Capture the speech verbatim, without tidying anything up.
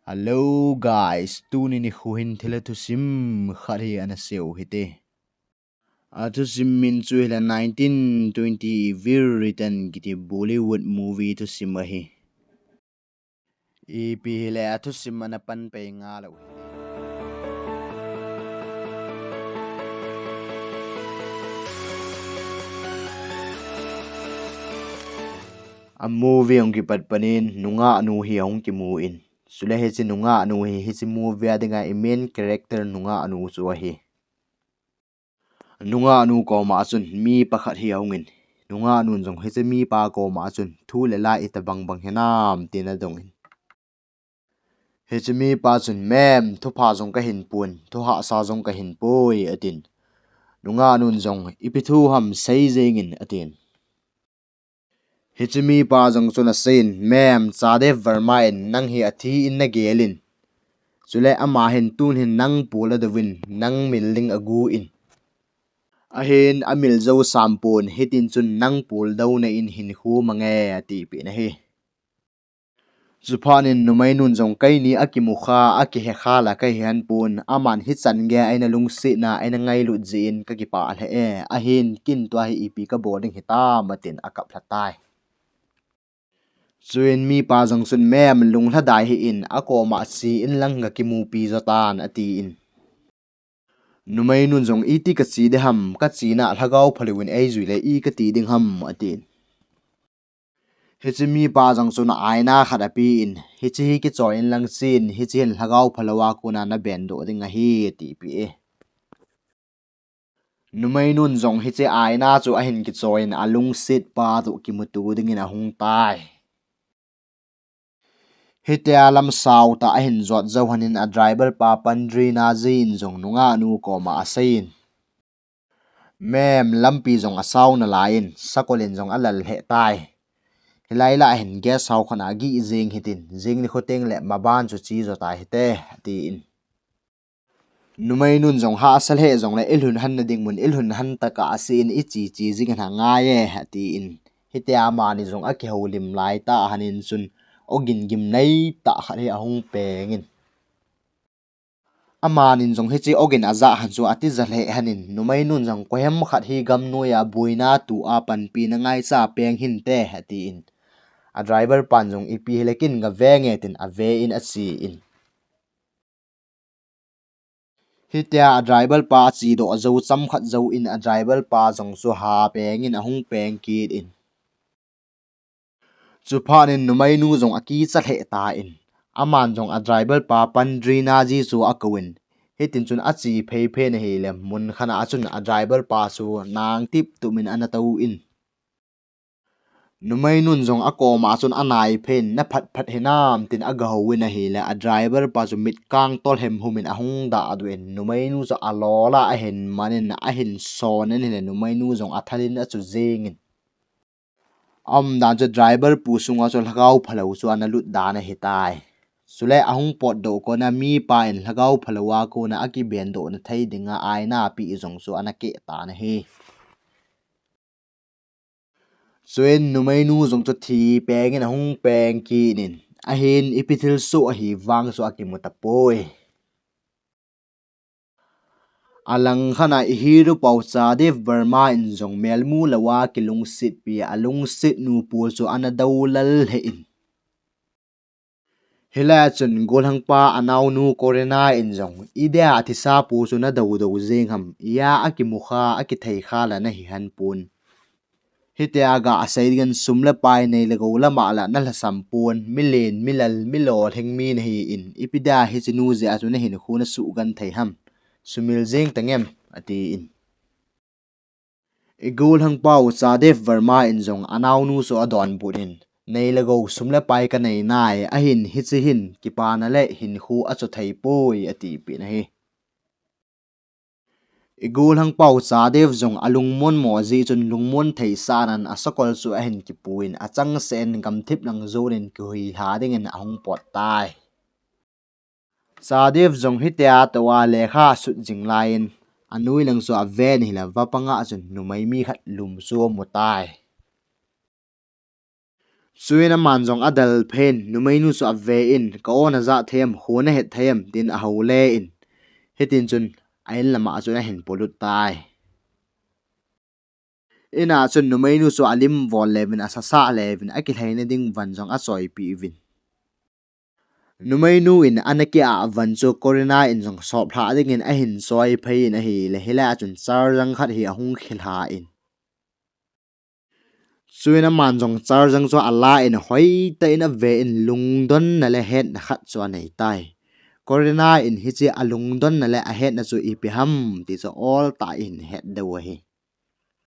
Hello guys, tuni nikho hin thilha thusim khat hi ana seiu hite. Athusim min chu hile nineteen twenty Evil Return kiti Bollywood movie thusim ahi. Ipi hile athusim ana pan pei ngalou hi. A movie hung kipat panin nungah nu hi ahung kimu in. Chule hiche nungah nu hi, hiche movie a dinga i main character nungah nu chu ahi. Nungah nu koma chun mi pakhat hi ahungin. Nungah nun jong hiche mipa koma chun thu le la itabang bang hinam tin adongin. Hiche mipa chun, "Ma'am, thupha jong kahin pon, thu hahsa jong kahin poi," atin. Nungah nun jong, "Ipi thu ham sei jengin," atin. Hiche mipa jong chun aseiyin, "Ma'am, Sadev Verma in nang hi athi in nagelin. Chule ama hin tun hin nang pol adouvin, nang mil ding aguin. Ahin amil jou sampon, hitin chun nang pol douna in hinkho mang e," atipeh in ahi. Chuphat in numei nun jong, "Keini akimu kha, akihe kha la kahi hih pon, aman hichan geiya eina lungsetna, eina ngailut jeh in kakipah lheh e, ahin ken tua hi ipi kabol ding hitam," atin akap lha tai. Chuin mipa jong chun, "Ma'am, lunglhadai hih in, akoma che in lang kakimupi jo tan," atin. Numei nun jong, "Iti kache ding ham, kachena lhagao phalou in eijui le i kati ding ham," atin. Hiche mipa jong chun aina khat apen, "Hiche hi kichoi in lang chen, hiche hin lhagao phalou a kona nabendoh ding ahi," atipeh e. Numei nun jong hiche aina chu ahin kichoiyin alungset pa toh kimuto dingin ahung tai. Hitia lam sautah ahin jot jou lhonin a driver pa Pandrinath ji in jong nungah nu koma aseiyin, "Ma'am, lampi jong asao nalaiyin, sakol in jong alal lheh tai. Hilai lah hin guest house khat a geh jeng hitin, jing nikho teng le maban chu che jo tai hite," atin. Numei nun jong, "Hahsa lheh jongle ilhun lhon nading mun ilhun lhon tokah a che in iche che jing in angai e," atin. Hitia amani jong akihoulim laitah lhonin chun ogin gimnei tah khat hi ahung pengin. Amanin jong hiche ogin ajah lhon chu atija lheh lhonin, numei nun jong, "Koiham khat hi gamnoiya boina tua panpina ngaicha peng hinte," atin. A driver pan jong, "Ipi hile ken gave nge," tin avein achen. Hitia a driver pa achedoh jou chomkhat jouvin a driver pa jong chu ha pengin ahung peng kit in. Chuphat in numeinu jong akicha lheh tan, aman jong a driver pa Pandrinath ji chu akouvin. Hitin chun ache phei phei in ahile, mun khat a chun a driver pa chu nang tip tup in ana touvin. Numeinun jong akoma chun anai phei in, "Na phat phat hinam?" tin agahouvin ahile, a driver pa chu mitkang tol hem hum in ahung dahdoh in, numeinu chu alol a ahin man in ahin son in ahile, numeinu jong athal in achu jeng in. Aumdan chu driver pu sunga chu lhagao phalou chu ana lut dan ahitai. Chule ahung potdoh kon a mipa in lhagao phalou a kon a akibendoh na thei dinga aina apeh jong chu ana keh tan ahi. Chuin numeinu jong chu thi peng in ahung peng kit in, ahin ipi thilsoh ahi vang chu akimu tapoi. Alang khat a i hero pau Sadev Verma in jong melmu lou a kilungsetpi a alungsetnu pu chu ana doulal lheh in. Hilai a chun gollhangpa anaonu Corina in jong, "Idia athisa pu chu nadou dou jeng ham, ia akimu kha, akithei kha la nahi hih pon. Hitia ga asei dingin sum le pai nei le gou lama la nalhasam pon, milen, milal, milolhing mi nahin, ipi dia hichenu jeh a chu nahinkho nasugenthei ham, sumil jeng tangem," atin. I gollhangpau Sadev Verma in jong anaonu chu adonbut in, "Nei le gou sum le pai kanei nai, ahin hiche hin kipana le hinkho achothei poi," atipeh in ahi. I gollhangpau Sadev jong alungmon mo jeh chun lungmon thei sah nan asakol chu ahin kipuin, achangseh in gamthip lang jon in kihui lha dingin ahung pot tai. Sadev jong hitia tou a lekha asut jing laiyin, anoi lang chu aven ahile, vapang a chun numei mi khat lum chu amu tai. Chuin aman jong adel phat in, numeinu chu ave in, "Ka o najah thei em, kho nahet thei em?" tin ahou le in. Hitin chun a in lam'a chun ahin polut tai. In'a chun numeinu chu alim vol le uvin, asasa le uvin, akilhaina ding van jong achoipeh uvin. Numeinu in ana ki-ah van chu Corina in jong sop lha dingin ahin choi phei in ahile, hilai a chun charjang khat hi ahung khel in. Chuin aman jong charjang chu ala in hoitah in ave in, lungdonna le hetna khat chu anei tai. Corina in hiche alungdonna le ahetna chu ipi ham ti chu ol tah in het diu ahi.